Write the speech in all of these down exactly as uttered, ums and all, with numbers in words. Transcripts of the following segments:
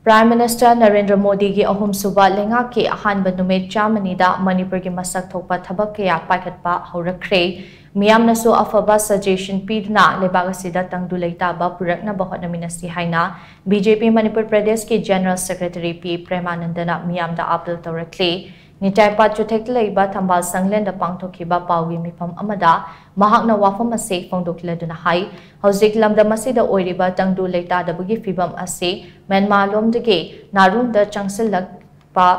Prime Minister Narendra ꯃꯣꯗꯤꯒꯤ ꯑꯍꯨꯝꯁꯨꯕ ꯂꯩꯉꯥꯛꯀꯤ ꯑꯍꯥꯟꯕ ꯅꯨꯃꯤꯠ ꯆꯥꯝꯃꯅꯤꯗ ꯃꯅꯤꯄꯨꯔꯒꯤ ꯃꯁꯛ ꯊꯣꯛꯄ ꯊꯕꯛ ꯀꯌꯥ ꯄꯥꯏꯈꯠꯄ ꯍꯧꯔꯛꯈ꯭ꯔꯦ꯫ ꯃꯤꯌꯥꯝꯅꯁꯨ ꯑꯐꯕ suggestion ꯄꯤꯗꯨꯅ ꯂꯩꯕꯥꯛ ꯑꯁꯤꯗ ꯇꯪꯗꯨ ꯂꯩꯇꯥꯕ ꯄꯨꯔꯛꯅꯕ ꯍꯣꯠꯅꯃꯤꯟꯅꯁꯤ ꯍꯥꯏꯅ B J P ꯃꯅꯤꯄꯨꯔ ꯄ꯭ꯔꯗꯦꯁꯀꯤ General Secretary P ꯄ꯭ꯔꯦꯃꯥꯅꯟꯗꯅ ꯃꯤꯌꯥꯝꯗ appeal ꯇꯧꯔꯛꯂꯤ꯫ ꯅꯤꯇꯥꯏꯄꯥꯠ ꯆꯨꯊꯦꯛꯇ ꯂꯩꯕ ꯊꯝꯕꯥꯜ ꯁꯪꯂꯦꯟꯗ ꯄꯥꯡꯊꯣꯛꯈꯤꯕ ꯄꯥꯎꯒꯤ ꯃꯤꯐꯝ ꯑꯃꯗ ꯃꯍꯥꯛꯅ ꯋꯥꯐꯝ ꯑꯁꯤ ꯐꯣꯡꯗꯣꯛꯂꯗꯨꯅ ꯍꯥꯏ, ꯍꯧꯖꯤꯛ ꯂꯝꯗꯝ ꯑꯁꯤꯗ ꯑꯣꯏꯔꯤꯕ ꯇꯪꯗꯨ ꯂꯩꯇꯥꯗꯕꯒꯤ ꯐꯤꯕꯝ ꯑꯁꯤ ꯃ꯭ꯌꯥꯟꯃꯥꯔ ꯂꯣꯝꯗꯒꯤ ꯅꯥꯔꯨꯟꯗ ꯆꯪꯁꯤꯜꯂꯛꯄ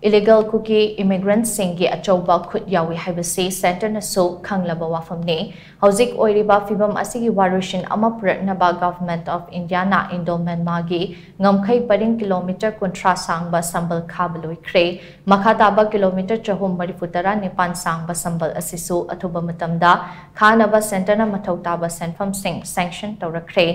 illegal Kuki immigrantꯁꯤꯡꯒꯤ ꯑꯆꯧꯕ ꯈꯨꯠ ꯌꯥꯎꯏ ꯍꯥꯏꯕꯁꯤ centreꯅꯁꯨ ꯈꯪꯂꯕ ꯋꯥꯐꯝꯅꯤ꯫ ꯍꯧꯖꯤꯛ ꯑꯣꯏꯔꯤꯕ ꯐꯤꯕꯝ ꯑꯁꯤꯒꯤ ꯋꯥꯔꯣꯏꯁꯤꯟ ꯑꯃ ꯄꯨꯔꯛꯅꯕ Government of Indiaꯅ Indo Myanmarꯒꯤ ꯉꯝꯈꯩ ꯄꯔꯤꯡ kilometre ꯀꯨꯟꯊ꯭ꯔꯥ ꯁꯥꯡꯕ ꯁꯝꯕꯜ ꯈꯥꯕ ꯂꯣꯏꯈ꯭ꯔꯦ꯫ ꯃꯈꯥ ꯇꯥꯕ kilometre ꯆꯍꯨꯝ ꯃꯔꯤꯐꯨ ꯇꯔꯥ ꯅꯤꯄꯥꯟ ꯁꯥꯡꯕ ꯁꯝꯕꯜ ꯑꯁꯤꯁꯨ ꯑꯊꯨꯕ ꯃꯇꯝꯗ ꯈꯥꯅꯕ centreꯅ ꯃꯊꯧ ꯇꯥꯕ ꯁꯦꯟꯐꯝꯁꯤꯡ sanction ꯇꯧꯔꯛꯈ꯭ꯔꯦ꯫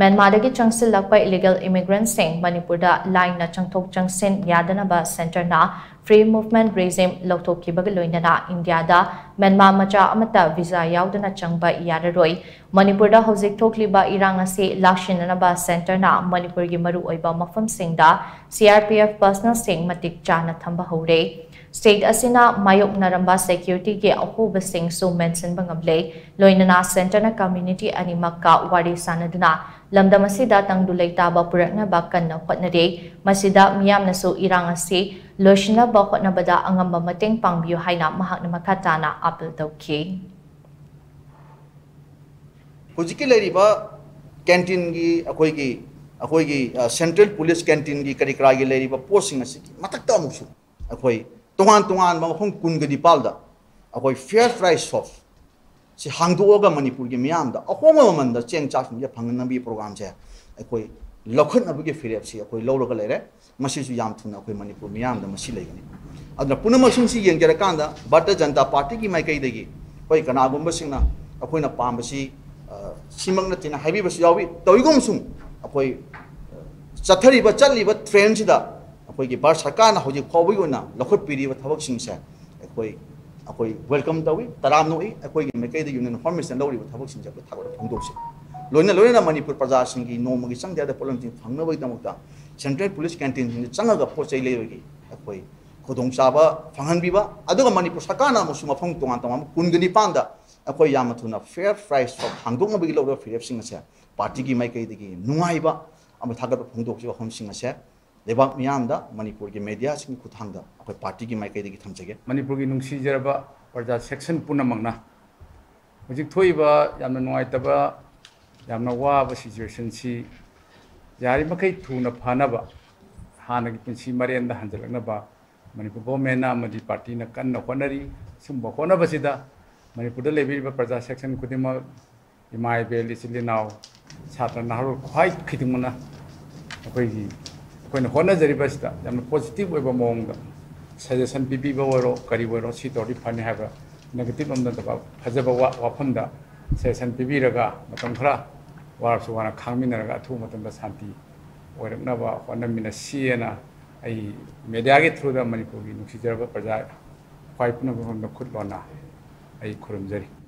ꯃ꯭ꯌꯥꯟꯃꯥꯔꯗꯒꯤ ꯆꯪꯁꯤꯜꯂꯛꯄ illegal immigrantꯁꯤꯡ ꯃꯅꯤꯄꯨꯔꯗ ꯂꯥꯏꯅ ꯆꯪꯊꯣꯛ ꯆꯪꯁꯤꯟ ꯌꯥꯗꯅꯕ centreꯅ free movement regime ꯂꯧꯊꯣꯛꯈꯤꯕꯒ ꯂꯣꯏꯅꯅ ꯏꯟꯗꯤꯌꯥꯗ ꯃ꯭ꯌꯥꯟꯃꯥꯔ ꯃꯆꯥ ꯑꯃꯠꯇ visa ꯌꯥꯎꯗꯅ ꯆꯪꯕ ꯌꯥꯔꯔꯣꯏ꯫ ꯃꯅꯤꯄꯨꯔꯗ ꯍꯧꯖꯤꯛ ꯊꯣꯛꯂꯤꯕ ꯏꯔꯥꯡ ꯑꯁꯤ ꯂꯥꯛꯁꯤꯟꯅꯅꯕ centreꯅ ꯃꯅꯤꯄꯨꯔꯒꯤ ꯃꯔꯨꯑꯣꯏꯕ ꯃꯐꯝꯁꯤꯡꯗ C R P F personnelꯁꯤꯡ ꯃꯇꯤꯛ ꯆꯥꯅ ꯊꯝꯕ ꯍꯧꯔꯦ꯫ State ꯑꯁꯤꯅ ꯃꯥꯌꯣꯛꯅꯔꯝꯕ securityꯒꯤ ꯑꯍꯣꯕꯁꯤꯡꯁꯨ ꯃꯦꯟꯁꯤꯟꯕ ꯉꯝꯂꯦ꯫ ꯂꯣꯏꯅꯅ centreꯅ community ꯑꯅꯤꯃꯛꯀ ꯋꯥꯔꯤ ꯁꯥꯅꯗꯨꯅ ꯂꯝꯗꯝ ꯑꯁꯤꯗ ꯇꯪꯗꯨ ꯂꯩꯇꯥꯕ ꯄꯨꯔꯛꯅꯕ ꯀꯟꯅ ꯍꯣꯠꯅꯔꯤ꯫ ꯃꯁꯤꯗ ꯃꯤꯌꯥꯝꯅꯁꯨ ꯏꯔꯥꯡ ꯑꯁꯤ ꯂꯣꯏꯁꯤꯟꯅꯕ ꯍꯣꯠꯅꯕꯗ ꯑꯉꯝꯕ ꯃꯇꯦꯡ ꯄꯥꯡꯕꯤꯌꯨ ꯍꯥꯏꯅ ꯃꯍꯥꯛꯅ ꯃꯈꯥ ꯇꯥꯅ appeal ꯇꯧꯈꯤ꯫ ꯍꯧꯖꯤꯛꯀꯤ ꯂꯩꯔꯤꯕ canteenꯒꯤ ꯑꯩꯈꯣꯏꯒꯤ ꯑꯩꯈꯣꯏꯒꯤ central police canteenꯒꯤ ꯀꯔꯤ ꯀꯔꯥꯒꯤ ꯂꯩꯔꯤꯕ ꯄꯣꯠꯁꯤꯡ ꯑꯁꯤꯒꯤ ꯃꯊꯛꯇ ꯑꯃꯨꯛꯁꯨ ꯑꯩꯈꯣꯏ ꯇꯣꯉꯥꯟ ꯇꯣꯉꯥꯟꯕ ꯃꯐꯝ ꯀꯨꯟꯒ ꯅꯤꯄꯥꯜꯗ ꯑꯩꯈꯣꯏ fair price shop ꯁꯤ ꯍꯥꯡꯗꯣꯛꯑꯒ ꯃꯅꯤꯄꯨꯔꯒꯤ ꯃꯤꯌꯥꯝꯗ ꯑꯍꯣꯡꯕ ꯃꯃꯜꯗ ꯆꯦꯡ ꯆꯥꯛꯁꯤꯡꯁꯦ ꯐꯪꯍꯟꯅꯕꯒꯤ programꯁꯦ ꯑꯩꯈꯣꯏ ꯂꯧꯈꯠꯅꯕꯒꯤ ꯐꯤꯔꯦꯞꯁꯤ ꯑꯩꯈꯣꯏ ꯂꯧꯔꯒ ꯂꯩꯔꯦ꯫ ꯃꯁꯤꯁꯨ ꯌꯥꯝ ꯊꯨꯅ ꯑꯩꯈꯣꯏ ꯃꯅꯤꯄꯨꯔ ꯃꯤꯌꯥꯝꯗ ꯃꯁꯤ ꯂꯩꯒꯅꯤ꯫ ꯑꯗꯨꯅ ꯄꯨꯝꯅꯃꯛꯁꯤꯡꯁꯤ ꯌꯦꯡꯖꯔꯀꯥꯟꯗ ꯚꯥꯔꯇꯤꯌ ꯖꯅꯇꯥ ꯄꯥꯔꯇꯤꯒꯤ ꯃꯥꯏꯀꯩꯗꯒꯤ ꯑꯩꯈꯣꯏ ꯀꯅꯥꯒꯨꯝꯕꯁꯤꯡꯅ ꯑꯩꯈꯣꯏꯅ ꯄꯥꯝꯕꯁꯤ ꯁꯤꯃꯛ ꯅꯠꯇꯦꯅ ꯍꯥꯏꯕꯤꯕꯁꯨ ꯌꯥꯎꯏ꯫ ꯇꯧꯏꯒꯨꯝꯁꯨꯡ ꯑꯩꯈꯣꯏ ꯆꯠꯊꯔꯤꯕ ꯆꯠꯂꯤꯕ trendꯁꯤꯗ ꯑꯩꯈꯣꯏꯒꯤ ꯚꯥꯔꯠ ꯁꯔꯀꯥꯔꯅ ꯍꯧꯖꯤꯛ ꯐꯥꯎꯕꯒꯤ ꯑꯣꯏꯅ ꯂꯧꯈꯠꯄꯤꯔꯤꯕ ꯊꯕꯛꯁꯤꯡꯁꯦ ꯑꯩꯈꯣꯏ ꯑꯩꯈꯣꯏ welcome ꯇꯧꯏ, ꯇꯔꯥꯝꯅ ꯑꯣꯛꯏ꯫ ꯑꯩꯈꯣꯏꯒꯤ ꯃꯥꯏꯀꯩꯗ Union Home Ministerꯅ ꯂꯧꯔꯤꯕ ꯊꯕꯛꯁꯤꯡꯁꯦ ꯑꯩꯈꯣꯏ ꯊꯥꯒꯠꯄ ꯐꯣꯡꯗꯣꯛꯆꯩ꯫ ꯂꯣꯏꯅ ꯂꯣꯏꯅꯅ ꯃꯅꯤꯄꯨꯔ ꯄ꯭ꯔꯖꯥꯁꯤꯡꯒꯤ ꯅꯣꯡꯃꯒꯤ ꯆꯪꯗ ꯌꯥꯗꯕ ꯄꯣꯠꯂꯝꯁꯤꯡ ꯐꯪꯅꯕꯒꯤꯗꯃꯛꯇ ꯁꯦꯟꯇ꯭ꯔꯦꯜ ꯄꯨꯂꯤꯁ ꯀꯦꯟꯇꯤꯟꯁꯤꯡꯗ ꯆꯪꯉꯒ ꯄꯣꯠ ꯆꯩ ꯂꯩꯕꯒꯤ ꯑꯩꯈꯣꯏ ꯈꯨꯗꯣꯡꯆꯥꯕ ꯐꯪꯍꯟꯕꯤꯕ, ꯑꯗꯨꯒ ꯃꯅꯤꯄꯨꯔ ꯁꯔꯀꯥꯔꯅ ꯑꯃꯨꯛꯁꯨ ꯃꯐꯝ ꯇꯣꯉꯥꯟ ꯇꯣꯉꯥꯟꯕ ꯀꯨꯟꯒ ꯅꯤꯄꯥꯟꯗ ꯑꯩꯈꯣꯏ ꯌꯥꯝꯅ ꯊꯨꯅ fair price shop ꯍꯥꯡꯗꯣꯛꯅꯕꯒꯤ ꯂꯧꯔꯤꯕ ꯐꯤꯔꯦꯞꯁꯤꯡ ꯑꯁꯦ ꯄꯥꯔꯇꯤꯒꯤ ꯃꯥꯏꯀꯩꯗꯒꯤ ꯅꯨꯡꯉꯥꯏꯕ ꯑꯃꯗꯤ ꯊꯥꯒꯠꯄ ꯐꯣꯡꯗꯣꯛꯈꯤꯕ ꯋꯥꯐꯝꯁꯤꯡ ꯑꯁꯦ ꯂꯩꯕꯥꯛ ꯃꯤꯌꯥꯝꯗ ꯃꯅꯤꯄꯨꯔꯒꯤ ꯃꯦꯗꯤꯌꯥꯁꯤꯡꯒꯤ ꯈꯨꯠꯊꯥꯡꯗ ꯑꯩꯈꯣꯏ ꯄꯥꯔꯇꯤꯒꯤ ꯃꯥꯏꯀꯩꯗꯒꯤ ꯊꯝꯖꯒꯦ꯫ ꯃꯅꯤꯄꯨꯔꯒꯤ ꯅꯨꯡꯁꯤꯖꯔꯕ ꯄ꯭ꯔꯖꯥ ꯁꯦꯛꯁꯟ ꯄꯨꯝꯅꯃꯛꯅ ꯍꯧꯖꯤꯛ ꯊꯣꯛꯏꯕ ꯌꯥꯝꯅ ꯅꯨꯡꯉꯥꯏꯇꯕ, ꯌꯥꯝꯅ ꯋꯥꯕ ꯁꯤꯆꯨꯋꯦꯁꯟꯁꯤ ꯌꯥꯔꯤꯃꯈꯩ ꯊꯨꯅ ꯐꯅꯕ, ꯍꯥꯟꯅꯒꯤ ꯄꯨꯟꯁꯤ ꯃꯔꯦꯟꯗ ꯍꯟꯖꯤꯜꯂꯛꯅꯕ ꯃꯅꯤꯄꯨꯔ ꯒꯣꯔꯃꯦꯟꯅ ꯑꯃꯗꯤ ꯄꯥꯔꯇꯤꯅ ꯀꯟꯅ ꯍꯣꯠꯅꯔꯤ꯫ ꯁꯨꯝꯕ ꯍꯣꯠꯅꯕꯁꯤꯗ ꯃꯅꯤꯄꯨꯔꯗ ꯂꯩꯕꯤꯔꯤꯕ ꯄ꯭ꯔꯖꯥ ꯁꯦꯛꯁꯟ ꯈꯨꯗꯤꯡꯃꯛ, ꯏꯃꯥ ꯏꯕꯦꯜ, ꯏꯆꯤꯜ ꯏꯅꯥꯎ, ꯁꯥꯇ꯭ꯔ ꯅꯍꯥꯔꯣꯜ ꯈ꯭ꯋꯥꯏ ꯈꯨꯗꯤꯡꯃꯛꯅ ꯑꯩꯈꯣꯏꯒꯤ, ꯑꯩꯈꯣꯏꯅ ꯍꯣꯠꯅꯖꯔꯤꯕꯁꯤꯗ ꯌꯥꯝꯅ ꯄꯣꯖꯤꯇꯤꯚ ꯑꯣꯏꯕ ꯃꯑꯣꯡꯗ ꯁꯖꯦꯁꯟ ꯄꯤꯕꯤꯕ ꯑꯣꯏꯔꯣ, ꯀꯔꯤ ꯑꯣꯏꯔꯣ, ꯁꯤ ꯇꯧꯔꯗꯤ ꯐꯅꯤ ꯍꯥꯏꯕ ꯅꯦꯒꯦꯇꯤꯚ ꯂꯣꯝꯗ ꯅꯠꯇꯕ ꯐꯖꯕ ꯋꯥ-, ꯋꯥꯐꯝꯗ ꯁꯖꯦꯁꯟ ꯄꯤꯕꯤꯔꯒ ꯃꯇꯝ ꯈꯔ ꯋꯥꯔꯁꯨ ꯋꯥꯅ ꯈꯥꯡꯃꯤꯟꯅꯔꯒ ꯑꯊꯨꯕ ꯃꯇꯝꯗ ꯁꯥꯟꯇꯤ ꯑꯣꯏꯔꯛꯅꯕ ꯍꯣꯠꯅꯃꯤꯟꯅꯁꯤꯑꯅ ꯑꯩ ꯃꯦꯗꯤꯌꯥꯒꯤ ꯊ꯭ꯔꯨꯗ ꯃꯅꯤꯄꯨꯔꯒꯤ ꯅꯨꯡꯁꯤꯖꯔꯕ ꯄ꯭ꯔꯖꯥ ꯈ꯭ꯋꯥꯏ ꯄꯨꯝꯅꯃꯛꯂꯣꯝꯗ ꯈꯨꯠ ꯂꯣꯟꯅ ꯑꯩ ꯈꯨꯔꯨꯝꯖꯔꯤ꯫